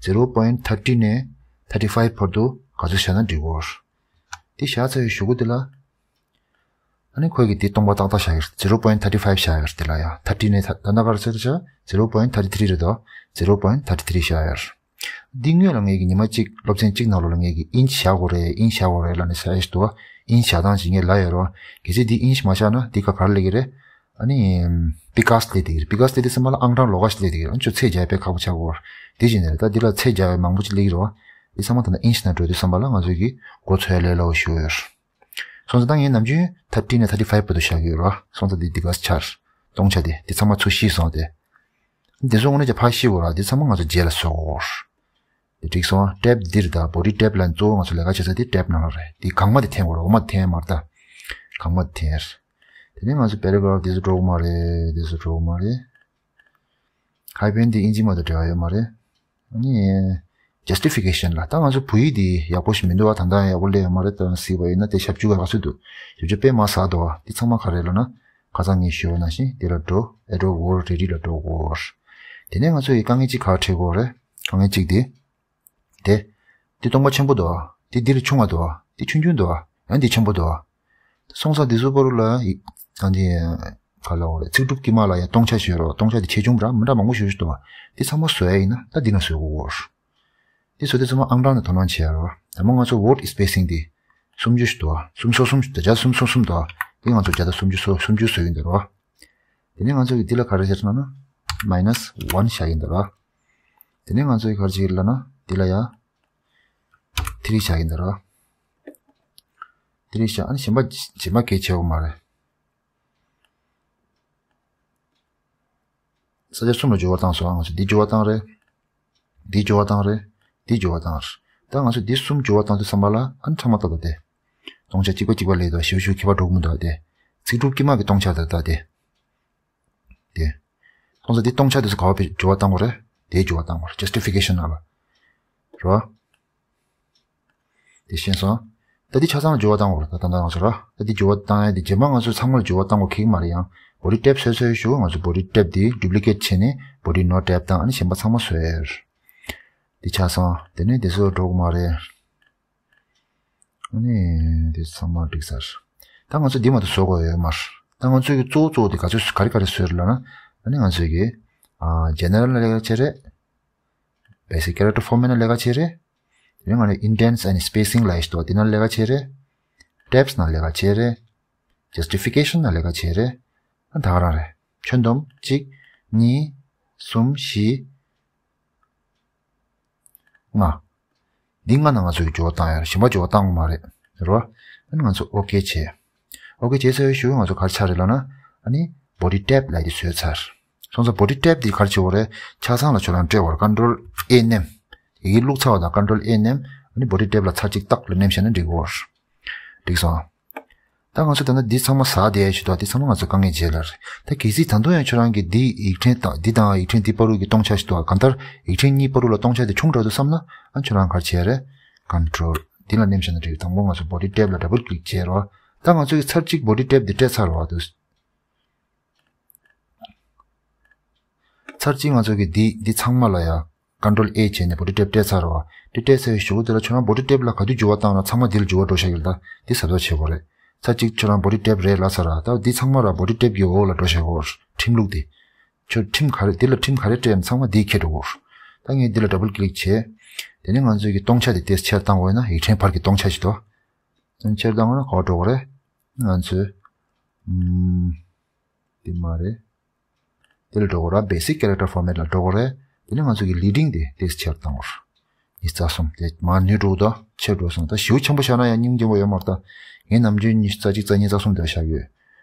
zero point thirty ནས་thirty five བར་དུ་ག་ཚོད་བཞག་ན་འགྲིག་གོ། དེ་བཞག་ཚར་བའི་གཞུག་གུ་དེ་ལ། ཨ་ནི་ཁོས་ཀྱི་དེ་སྟོང་པ་ཏག་ཏག་བཞག་ཡོད། zero point thirty five བཞག་ཡོད་དེ་ལ་ཡ། thirty ནས་ད་ལྟ་ག་རེ་ཟེར་བྱ། zero point thirty three རེད་དོ། zero point thirty three བཞག་ཡོད། འདི་སྔོན་ལ་ངས་ཀྱི་ཉི་མ་གཅིག་སློབ་ཚན་གཅིག་ནང་ལོགས་ལ་ངས་ཀྱི་inch བཞག་དགོས་རེད། inch བཞག་དགོས་རེད་ལབ་ནས་ཟེར་ཡོད་དོ། inch བཞག་སྟངས་ཅིག་ངས་ལབ་ཡོད་རོ། གལ་སྲིད་འདི་inch མ་བཞག་ན་འདི་ག་ག་རེ་སླེབས་ཀྱི་རེད། ཨ་ནི། པི་ཀ་སི་སླེབས་ཀྱི་རེད། པི་ཀ་སི་སླེབས་དུས་ཙམ་པ་ལ་ཨང་གྲངས་ལོགས་ཀ་ཞིག་སླེབས་ཀྱི་རེད། ཨ་ནི་ཚོས་ཚད་རྒྱག་ཡ་དཔེ་ཁག་པོ་ཆགས་ཀྱི་རེད། དེ་བཞིན་རེད། ད་འདི་ལ་ཚད་རྒྱག་ཡ་མང་པོ་ཅིག་སླེབས་ཀྱི་རེད་བ། འདི་ཚང་མ་ད་ལྟ་inch ནང་འགྲོ་དུས་ཙམ་པ་ལ་ང་ཚོས་ཀྱི་མགོ་ཚོས་ལས་སླ་བོ་ཞུ་ཡོད། སོང་ཙང་ད་ངས་ནམ་རྒྱུན་thirty ནས་thirty five བར་དུ་བཞག་གི་ཡོད་ར། སོང་ཙང་འདི་འདི་ག་ཆར། སྟོང་ཆ་དེ་འདི་ཚང་མ་ཚུར་ཤི་སོང་སྟེ། འདི་ཚོ་དངོས་གནས་ཀྱི་ཕར་ཤི་དགོས་ར། འདི་ཚང་མ་ང་ཚོ་རྗེས་ལ་བཟོ་དགོས། འདི་འགྲིག་སོང་ཨ། tab འདིར་ད་body tab ལ་གཙོ་བོ་ང་ཚོ་ལས་ཀ་བྱེད་ས་དེ་tab ནང་ལ་རེད། འདི་སྒང་མ་དེ་འཐེན་དགོས་ར། འོག་མ་དེ་འཐེན་མ་རེད་ད། སྒང་མ་དེ་འཐེན་ཡ་རེད། དེ་ནས་ང་ཚོ་paragraph འདི་ཚོ་འགྲོ་གི་མ་རེད། འདི་ཚོ་འགྲོ་གི་མ་རེད། hyphen འདི་དབྱིན་ཇི་མ་དང་འབྲེལ་བ་ཡོད་མ་རེད། ཨ་ནི། justification ལ་ད་ང་ཚོ་བོད་ཡིག་འདི་ཡག་པོ་ཞིག་མི་འདུག་བ། ད་ལྟ་ཡག་པོ་སླེབས་ཡོད་མ་རེད། ད་གཟིགས་པ་ཡིན་ན་དེ་ཞབས་ཞུ་ག་ག་ཚོད་འདུག་ཞབས་ཞུ་དཔེ་མ་ཟ་འདུག་བ། འདི་ཚང་མ་ག་རེ་ལབ་ན། ཁ་སང་ངས་ཞུས་པ་ནང་བཞིན་འདི་ལ་འགྲོ། Adobe World Ready ལ་འགྲོ་དགོས། དེ་ནས་ང་ཚོ་ཡི་དཀའ་ངལ་གཅིག་ག་རེ་འཕྲད་དགོས་རེད། དཀའ་ངལ་གཅིག་འདི། དེ། འདི་སྟོང་པ་ཆེན་པོ་འདུག་བ། འདི་འདི་ལས་ཆུང་བ་འདུག་བ། འདི་ཆུང་ཆུང་འདུག་བ། ཡང་འདི་ཆེན་པོ་འདུག་བ། སོང་ཙང་འདི་ཚོ་བར་ལ་ཡི། ད་འདི། ག་ལ་འོ་རེད། ཚིག་གྲུབ་དཀྱིལ་མ་ལ་ཡང་སྟོང་ཆ་ཞིག་ཡོད་རོ། སྟོང་ཆ་དེ་ཆེ་ཆུང་འདྲ་མི་འདྲ་མང་པོ་ཞིག་ཞིག་འདུག་བ། འདི་ཚང་མ་བཟོ་ཡ་ཡིན་ན་ད་འདི་ན་བཟོ་དགོས་གོ། འདི་བཟོ་དུས་ཚང་མ་ཨང་གྲངས་ནས་དོ་སྣང་བྱེད་ཡ་རོ། ད་མ་ང་ཚོ་word spacing འདི། སུམ་ཅུ་ཞིག་འདུག་བ། སུམ་སོ་གསུམ་ཞིག་འདུག་བརྒྱ་སུམ་སོ་གསུམ་འདུག་བ། འདི་ང་ཚོ་བརྒྱ་དང་སུམ་ཅུ་སོ་སུམ་ཅུ་བཟོ་ཡིན་འདུག་རོ། དེ་ནས་ང་ཚོ་གི་འདི་ལ་ག་རེ་བྱེད་ན་ན། minus one བཞག་ཡིན་འདུག་རོ། དེ་ནས་ང་ཚོ་གི་ག་རེ་བྱེད་ལབ་ན་འདི་ལ་ཡ། three བཞག་ཡིན་འདུག་རོ། three བཞག་ཨ་ནི་གཞན་པ་གཞན་པ་གལ་ཆེ་བ་མ་རེད། ས་ཆ་གསུམ་ལ་འགྱུར་བ་བཏང་སོང་། ང་ཚོ་འདི་འགྱུར་བ་བཏང་རེད། འདི་འགྱུར་བ་བཏང་རེད། འདི་འགྱུར་བ་བཏང་རེད། ད་ང་ཚོ་འདི་གསུམ་འགྱུར་བ་བཏང་དུས་ཙམ་པ་ལ་ཨ་ནི་ཕྲ་མ་ལྟ་ད་དེ། སྟོང་ཆ་གཅིག་པ་གཅིག་པ་ལས་དོ་ཞིབ་ཞིབ་ཁྱད་པར་འགྲོ་གི་མི་འདུག་དེ། ཚིག་གྲུབ་དཀྱིལ་མ་གི་སྟོང་ཆ་ད་ད་དེ། དེ། སྟོང་ཆ་འདི་སྟོང་ཆ་དེ་ཚོ་ག་བ་བེད་འགྱུར་བ་བཏང་དགོས་རེད། དེའི་འགྱུར་བ་བཏང་དགོས་རེད། justification ལ། རོ། དེ་ཤེས་སོང་། ད་འདི་ཆ་ཚང་ལ་འགྱུར་བ་བཏང་དགོས་རེད། ད་ད་ད་ང་ཚོ་ར། ད་འདི་འགྱུར་བ་བཏང་ཡ་དེ་རྗེས་མ་ང་ཚོ་ཚང་མ་ལ་འགྱུར་བ་བཏང་དགོས་ཁེགས་མ་རེད། ཡང་body tab བཟོས་བཟོས་ཞུ། ང་ཚོ་body tab དེ་duplicate བྱས་ནས་body no tab བཏང་ཨ་ནི་གཞན་པ་ཚང་མ་བཟོས་ཡ་རེད། འདི་ཆ་ཚང་དེ་ནས་དེ་ཚོ་འགྲོ་གི་མ་རེད། ཨ་ནི་དེ་ཚང་མ་འགྲིག་ཚར། ད་ང་ཚོ་འདི་མ་གཏོགས་བཟོ་དགོས་ཡོད་མ་རེད། ད་ང་ཚོའི་གི་གཙོ་བོ་གཙོ་བོ་དེ་ག་ཚོད་ག་རེ་ག་རེ་བཟོས་རེད་ལབ་ན། ཨ་ནི་ང་ཚོའི་གི་ཨ། general ལ་ལས་ཀ་བྱེད་རེད། basic character format ནང་ལས་ཀ་བྱེད་རེད། དེ་ནས་ང་ནི་indents and spacing ལབ་ཡ་ཞིག་འདུག་དེ་ནང་ལས་ཀ་བྱེད་རེད། tabs ནང་ལས་ཀ་བྱེད་རེད། justification ནང་ལས་ཀ་བྱེད་རེད། ཨ་ད་ག་རང་རེད། ཁྱོན་བསྡོམས་གཅིག་གཉིས། གསུམ། བཞི། ལྔ། འདི་ལྔ་ནང་ང་ཚོས་འགྱུར་བ་བཏང་ཡ་རེད། གཞན་པ་འགྱུར་བ་བཏང་དགོས་མ་རེད། རེད་བ། ཨ་ནི་ང་ཚོ་ཨོ་ཀེ་བྱས། ཨོ་ཀེ་བྱས་ཚར་བའི་གཞུག་ང་ཚོ་ག་རེ་ཆགས་རེད་ལབ་ན། ཨ་ནི་body tab་ལབ་དེ་བཟོས་ཚར། སོང་ཙང་body tab་དེ་ག་རེ་བྱེད་དགོས་རེད། ཆ་ཚང་ལ་ཁྱོད་རང་སྤྲད་དགོས་རེད། Control A མནན། ཡི་གེ་བླུགས་ཚར་བ་དང་Control A མནན། ཨ་ནི་body tab་ལ་ཚར་གཅིག་ཏག་ལ་མནན་བྱས་ན་འགྲིག་གི་རེད། འགྲིག་སོང་། ད་ང་ཚོ་ད་ལྟ་འདི་ཚང་མ་ཟ་བསྡད་ཡ་ཞིག་འདུག་འདི་ཚང་མ་ང་ཚོ་དཀའ་ངལ་བྱེད་ལ་རེད། ད་གལ་སྲིད་ད་དུང་ཡང་ཁྱོད་རང་གིས་འདི་ཡིག་ཕྲེང་དང་འདི་དང་ཡིག་ཕྲེང་འདི་བར་དུ་གི་སྟོང་ཆ་ཞིག་འདུག་གང་ལྟར་ཡིག་ཕྲེང་གཉིས་བར་དུ་ལ་སྟོང་ཆ་དེ་ཆུང་དྲགས་འདུག་བསམ་ན། ཨ་ཁྱོད་རང་ག་རེ་བྱེད་ཡ་རེད། Control་འདི་ལ་མནན་བྱས་ན་འགྲིག་དང་པོ་ང་ཚོ་body tab་ལ་double click་བྱས་རོགས། ད་ང་ཚོ་གི་ཚར་གཅིག་body tab་འདི་སྤྲད་ཚར་བ་འདུག་ཚར་གཅིག་ང་ཚོ་གི་འདི་འདི་ཚང་མ་ལ་ཡ་Control A་བྱས་ནས་body tab་སྤྲད་ཚར་བ། འདི་སྤྲད་ཚར་བའི་གཞུག་གུ་དེ་ལ་ཁྱོད་རང་body tab་ལ་ག་དུས་འགྱུར་བ་བཏང་ན་ཚང་མ་འདི་ལ་འགྱུར་བ་འགྲོ་བཞག་གི་རེད། ད་འདི་གཟབ་གཟབ་བྱེད་དགོས་རེད། ཚར་གཅིག་ཁྱོད་རང་body tab་རེད་ལབ་ཚར་ར། ད་འདི་ཚང་མ་ལ་body tab་གི་འོག་ལ་འགྲོ་བཞག་གོ། ཁྲིམས་ལུགས་འདི། ཁྱོད་ཁྲིམས་ག་རེ་འདི་ལ་ཁྲིམས་ག་རེ་སྤྲད་ཡིན་ཚང་མ་འདིས་འཁྱེར་འགྲོ་གོ། ད་ངས་འདི་ལ་double click་བྱས། དེ་ནས་ང་ཚོའི་གི་སྟོང་ཆ་དེ་ཏོག་ཙམ་ཆེར་བཏང་དགོས་ན་ཡིག་ཕྲེང་བར་གྱི་སྟོང་ཆ་ཞིག་འདུག་ཆེར་བཏང་དགོས་ན་ག་པར་འགྲོ་དགོས་རེད། ང་ཚོས། ཨུམ། འདི་མ་རེད། འདི་ལ་འགྲོ་དགོས་ར། Basic Character Format་ལ་འགྲོ་དགོས་རེད། དེ་ནས་ང་ཚོ་གི་leading་དེ་ཏོག་ཙམ་ཆེར་བཏང་དགོས། ཉི་ཤུ་རྩ་གསུམ་དེ་མར་ནུས་འགྲོ་གི་འདུག་ཆེར་འགྲོ་སོང་། ད་ཞེ་པོ་ཆེན་པོ་བཞག་ན་ཡང་སྙིང་རྗེ་པོ་ཡོད་མ་རེད་ད། ངས་ནམ་རྒྱུན་ཉི་ཤུ་རྩ་གཅིག་རྩ་གཉིས་རྩ་གསུམ་དེ་བཞག་ཡོད།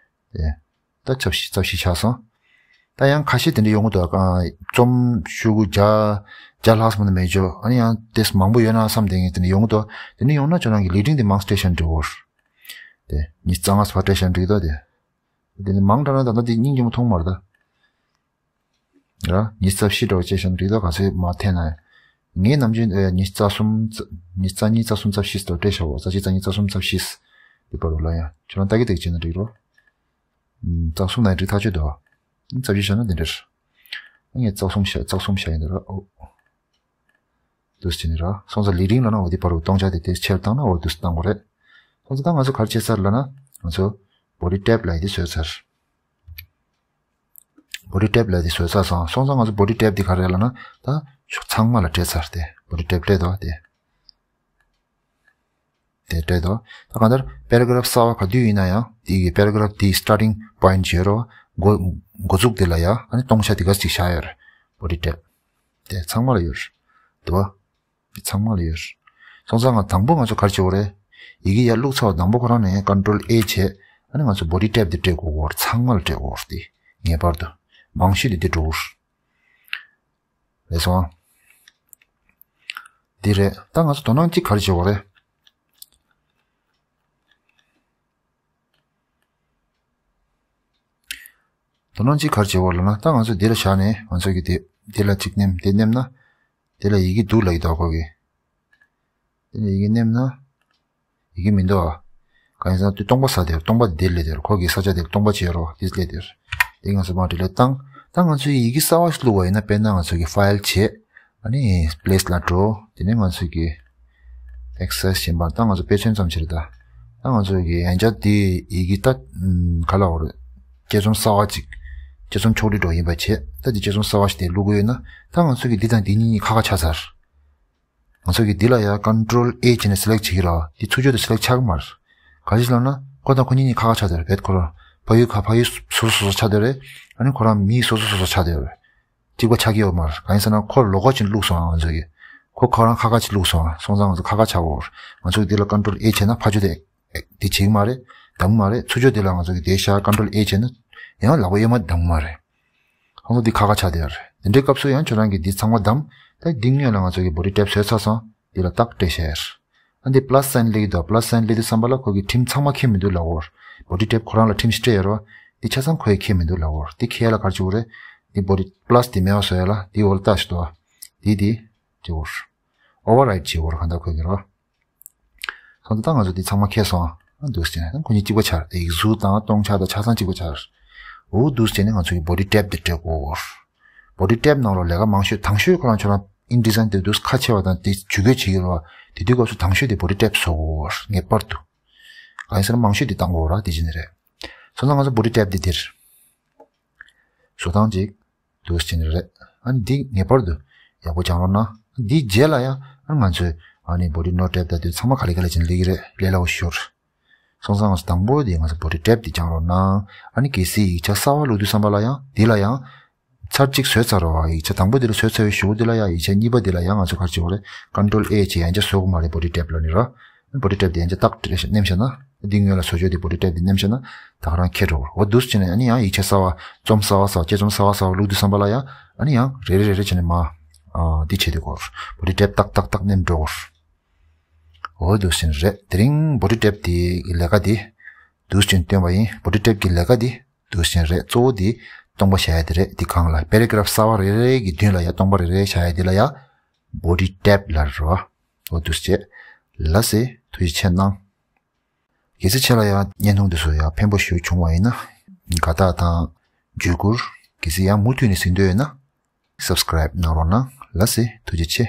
དེ། ད་རྩ་བཞི་རྩ་བཞི་ཆགས་སོང་། ད་ཡང་ཁ་ཤས་དེ་འདྲ་ཡོང་གི་འདུག་ཨ། རྩོམ་ཤོག་གུ་བརྒྱ། བརྒྱ་ལྷག་ཙམ་ནི་མེད་འཇོག་ཨ་ནི་ཡང་ཏོག་ཙམ་མང་པོ་ཡོད་ན་བསམ་དེ་ངས་དེ་འདྲ་ཡོང་གི་འདུག་དེ་འདྲ་ཡོང་ན་ཁྱོད་རང་གི་leading་དེ་མང་ཙམ་སྤྲད་བཞག་ན་འགྲིག་གོ། དེ་ཉི་ཤུ་རྩ་ལྔ་ཙམ་སྤྲད་བཞག་ན་འགྲིག་འདུག་དེ། དེ་ནི་མང་དྲགས་ན་ད་ལྟ་དེ་སྙིང་རྗེ་མོ་མཐོང་མ་རེད་ད། ར། ཉི་ཤུ་རྩ་བཞི་འདྲ་བོ་བྱས་བཞག་ན་འགྲིག་འདུག་ག་ཚོད་མ་འཐེན་ན། ངས་ནམ་རྒྱུན་ཨེ་ཉི་ཤུ་རྩ་གསུམ་རྩ། ཉི་ཤུ་རྩ་གཉིས་རྩ་གསུམ་རྩ་བཞི་ཙམ་སྤྲད་བཞག་གོ་རྩ་གཅིག་རྩ་གཉིས་རྩ་གསུམ་རྩ་བཞི། འདི་བར་དུ་ལ་ཡང་ཁྱོད་རང་ལྟ་གི་འདུག་བྱས་ན་འགྲིག་རོ། ཨུམ། རྩ་གསུམ་ན་ཡང་འགྲིག་ཐག་ཆོད་འདུག་རྩ་བཞི་བཞག་ན་འདི་འདྲ་རེད། ངས་རྩ་གསུམ་བཞག་རྩ་གསུམ་བཞག་ཡིན་འདི་ར། ཨོ། འདུག་སེ་བྱས་ནས་ར། སོང་ཙང་leading་ལབ་ན་འོ་དེ་བར་དུ་སྟོང་ཆ་དེ་དེ་ཆེར་བཏང་ན་འོ་འདུག་སེ་བཏང་དགོས་རེད། སོང་ཙང་ད་ང་ཚོ་ག་རེ་བྱས་ཚར་ལབ་ན། ང་ཚོ་body tab་ལབ་ཡ་དེ་བཟོས་ཚར། body tab་ལབ་ཡ་དེ་བཟོས་ཚར་སོང་། སོང་ཙང་ང་ཚོ་body tab་དེ་ག་རེ་ལབ་ན། ད་ཕྱོགས་ཚང་མ་ལ་སྤྲད་ཚར་ཏེ། body tab་སྤྲད་དོ་དེ། དེ་སྤྲད་དོ། ད་གང་ལྟར་paragraph་གསར་བ་ག་དུས་ཡིན་ན་ཡང་དེ་གི་paragraph་དེའི་starting point་བྱེད་རོགས། འགོ་འགོ་འཛུགས་དེ་ལ་ཡ་ཨ་ནི་སྟོང་ཆ་དེ་ག་ཅིག་བཞག་ཡོད་རེད། body tab་དེ་ཚང་མ་ལ་ཡོད་རེད། འདུག་བ། དེ་ཚང་མ་ལ་ཡོད་རེད། སོང་ཙང་ང་དང་པོ་ང་ཚོ་ག་རེ་བྱེད་དགོས་རེད། ཡི་གེ་ཡར་བླུགས་ཚར་བ་དང་པོ་ཁོ་རང་ནས་control A་བྱས། ཨ་ནི་ང་ཚོ་body tab་དེ་སྤྲད་དགོས་རེད། ཚང་མ་ལ་སྤྲད་དགོས་རེད། དེ་ངེས་པར་དུ་མང་ཤོས་དེ་འདི་འགྲོ་གི་རེད། རེད་སོང་། འདི་རེད། ད་ང་ཚོ་དོ་སྣང་གཅིག་ག་རེ་བྱེད་དགོས་རེད། དོ་སྣང་གཅིག་ག་རེ་བྱེད་དགོས་ལབ་ན། ད་ང་ཚོ་འདི་ལ་བཞག་ནས་ང་ཚོ་གི་དེ་འདི་ལ་གཅིག་མནན། དེ་མནན་ན་འདི་ལ་ཡི་གེ་འདུག་ལབ་ཀྱི་འདུག་ཁོ་གི། དེ་ནས་ཡི་གེ་མནན་ན། ཡི་གེ་མི་འདུག་ཨ། གང་ཡིན་ཟེར་ན་དེ་སྟོང་པ་ཟ་དེར། སྟོང་པ་འདིར་སླེབས་དེར། ཁོ་གི་ས་ཆ་དེར་སྟོང་པ་བྱས་རོགས། འདིར་སླེབས་དེར། དེ་ང་ཚོ་མར་delete་བཏང་། ད་ང་ཚོས་ཡི་གེ་གསར་བ་ཞིག་བླུགས་པ་ཡིན་ན། དཔེར་ན་ང་ཚོ་གི་file་བྱས། ཨ་ནི་place་ལ་འགྲོ། དེ་ནས་ང་ཚོ་གི་access་ཞེས་པ། ད་ང་ཚོ་དཔེ་མཚོན་ཙམ་ཞིག་རེད་ད། ད་ང་ཚོ་གི་ཡང་བསྐྱར་དེ་ཡི་གེ་ད་ག་ལ་འོ་རེད། དཔྱད་རྩོམ་གསར་བ་ཅིག་དཔྱད་རྩོམ་ཕྱོགས་སྒྲིག་འགྲོ་ཡིན་པ་བྱས། ད་དེ་དཔྱད་རྩོམ་གསར་བ་ཞིག་དེ་བླུག་གི་ཡོད་ན། ད་ང་ཚོ་གི་འདི་དང་འདི་གཉིས་ཁ་ཁ་ཆགས་ཚར། ང་ཚོ་གིས་འདི་ལ་ཡང་control A་བྱས་ནས་select་བྱེད་ཀྱི་རེད་བ། འདི་ཚུར་ཕྱོགས་དེ་select་ཆགས་ཀྱི་མ་རེད། ག་རེ་ཞིག་ལབ་ན། ཁོ་དང་ཁོ་གཉིས་གཉིས་ཁ་ཁ་ཆགས་བསྡད་རེད། བེད་ཁོ་རང་ཕ་ཡུལ་ཁ་ཕ་ཡུལ་སོ་སོ་སོ་སོ་ཆགས་བསྡད་རེད། ཨ་ནི་ཁོ་རང་མི་སོ་སོ་སོ་སོ་ཆགས་བསྡད་རེད། གཅིག་པ་ཆགས་ཀྱི་ཡོད་མ་རེད། གང་ཡིན་ཟེར་ན་ཁོ་ལོ་གོ་ཅིག་བླུགས་སོང་ང་ཚོ་གིས། ཁོ་ཁོ་རང་ཁ་ཁ་ཅིག་བླུགས་སོང་ང་། སོང་ཙང་ང་ཚོ་ཁ་ཁ་ཆགས་འོ། ང་ཚོ་གིས་འདི་ལ་control A་བྱས་ན་ཕར་ཕྱོགས་དེ་དེ་བྱེད་ཀྱི་མ་རེད། གདམ་གྱི་མ་རེད། ཚུར་ཕྱོགས་དེ་ལ་ང་ཚོ་གིས་དེ་བཞག control A་བྱས་ན་ཡང་ལག་པ་གཡས་མ་གདམ་གྱི་མ་རེད། ཁོང་ཚོ་འདི་ཁ་ཁ་ཆགས་བསྡད་ཡོད་རེད། དེ་འདྲའི་སྐབས་སུ་ཡང་ཁྱོད་རང་གིས་འདི་ཚང་མ་བདམས། ད་འདི་སྔོན་ལ་ང་ཚོ་གིས་body tab་བཟོས་ཚར་སོང་། འདི་ལ་ཏག་སྤྲད་བཞག་ཡོད་རེད། ཨ་འདི་plus sign་སླེབས་ཀྱི་འདུག plus sign་སླེབས་དུས་ཙམ་པ་ལ་ཁོ་གིས་ཁྲིམས་ཚང་མ་འཁྱེར་མི་འདུག་ལབ་ཡོད་རེད། body tab་ཁོ་རང་ལ་ཁྲིམས་ཤིག་སྤྲད་ཡོད་རེད་བ། འདི་ཆ་ཚང་ཁོས་འཁྱེར་མི་འདུག་ལབ་ཡོད་རེད། འདི་འཁྱེར་ཡ་ལ་ག་རེ་བྱེད་དགོས་རེད། འདི་body plus་འདི་མེད་པ་བཟོ་ཡ་ལ་འདི་འོག་ལ་ཏག་ཞིག་འདུག་བ། འདི་འདི་བྱེད་དགོས་རེད། override་བྱེད་དགོས་རེད། གང་ལྟར་ཁོས་ཀྱི་རེད་བ། སོང་ཙང་ད་ང་ཚོ་འདི་ཚང་མ་འཁྱེར་སོང་། ཨ་འདུག་སེ་བྱས་ནས་ཁོ་གཉིས་གཅིག་པ་ཆགས། ཡིག་གཟུགས་དང་སྟོང་ཆ་དང་ཆ་ཚང་གཅིག་པ་ཆགས། འོ་འདུག་སེ་བྱས་ནས་ང་ཚོ་གི་body tab་དེ་སྤྲད་དགོས། body tab་ནང་ལོགས་ལས་ཀ་མང་ཤོས་དང་ཤོས་ཁོ་རང་ཁྱོད་རང་InDesign་དེ་འདུག་ཁ་ཕྱེ་བ་དང་དེ་ཇུས་འགོད་བྱེད་ཀྱི་རེད་བ། དེ་དུས་སྐབས་སུ་དང་ཤོས་དེ་body tab་བཟོ་དགོས་ངེས་པར་དུ། གང་ཡིན་ཟེར་ན་མང་ཤོས་དེ་བཏང་དགོས་ར་དེ་བྱས་ནས་རེད། སོང་ཙང་ང་ཚོ་body tab་དེ་འདིར་བཟོ་སྟངས་ཅིག་འདུག་སེ་བྱས་ནས་རེད། ཨ་ནི་འདི་ངེས་པར་དུ་ཡག་པོ་སྦྱང་རོགས་གནང་། འདིའི་རྗེས་ལ་ཡང་ཨ་ནི་ང་ཚོས་ཨ་ནི་body no tab་དང་དེ་ཚང་མ་ག་ལེ་ག་ལེ་བྱས་ནས་སླེབས་ཀྱི་རེད། ལས་སླ་པོ་ཞེ་པོ་རེད། སོང་ཙང་ང་ཚོ་དང་པོ་དེ་ང་ཚོ་body tab་དེ་སྦྱང་རོགས་གནང་། ཨ་ནི་གལ་སྲིད་ཡིག་ཆ་གསར་པ་བླུག་དུས་ཙམ་པ་ལ་ཡང་འདི་ལ་ཡང་ཚར་གཅིག་བཟོས་ཚར་རོགས། ཡིག་ཆ་དང་པོ་འདི་ལ་བཟོས་ཚར་བའི་གཞུག་འདི་ལ་ཡང་ཡིག་ཆ་གཉིས་པ་འདི་ལ་ཡང་ང་ཚོ་ག་རེ་བྱེད་དགོས་རེད། control A་བྱས་ཡང་བསྐྱར་བཟོ་དགོས་མ་རེད། body tab་ལ་ནི་ར། body tab དེ་ཡང་ཅིག་ཏག་ཏག་ནེམ་བཞག་ན། འདི་སྔོན་ལ་བཟོ་བཅོས་དེ་body tab དེ་ནེམ་བཞག་ན་ད་ག་རང་ཁེལ་འགྲོ་གི་རེད། འོ་འདུག་སེ་བྱས་ནས་ཨ་ནི་ཡང་ཡིག་ཆ་གསར་པ་རྩོམ་གསར་པ་གསར་པ་དཔྱད་རྩོམ་གསར་པ་གསར་པ་བླུག་དུས་ཙམ་པ་ལ་ཡང་ཨ་ནི་ཡང་རེ་རེ་རེ་རེ་བྱས་ནས་མར་ཨ་འདི་བྱེད་དུས་སྐོར་body tab ཏག་ཏག་ཏག་ནེམ་འགྲོ་གི་རེད། འོ་འདུག་སེ་བྱས་ནས་རེད། དེ་རིང་body tab དེ་གི་ལས་ཀ་དེ་འདུག་སེ་བྱས་ནས་སྟོན་པ་ཡིན། body tab གི་ལས་ཀ་དེ་འདུག་སེ་བྱས་ནས་རེད། གཙོ་བོ་དེ་སྟོང་པ་བཞག་ཡ་དེ་རེད། དེ་གང་ལ་paragraph གསར་པ་རེ་རེ་གི་མདུན་ལ་ཡ་སྟོང་པ་རེ་རེ་བཞག་ཡ་དེ་ལ་ཡ་body tab ལབ་རེད་བ། འོ་འདུག་སེ་བྱས། ལགས་སེ་ཐུགས་རྗེ་ཆེ་གནང་། གལ་སྲིད་ཁྱེད་ལ་ཡང་བརྙན་ཐུང་འདི་ཚོ་ཡང་ཕན་པོ་ཞིག་བྱུང་བ་ཡིན་ན། དགའ་རྟགས་དང་བརྒྱུད་བསྐུར། གལ་སྲིད་ཡང་མུ་མཐུད་ནས་གཟིགས་འདོད་ཡོད་ན། subscribe གནང་རོགས་གནང་། ལགས་སེ་ཐུགས་རྗེ་ཆེ།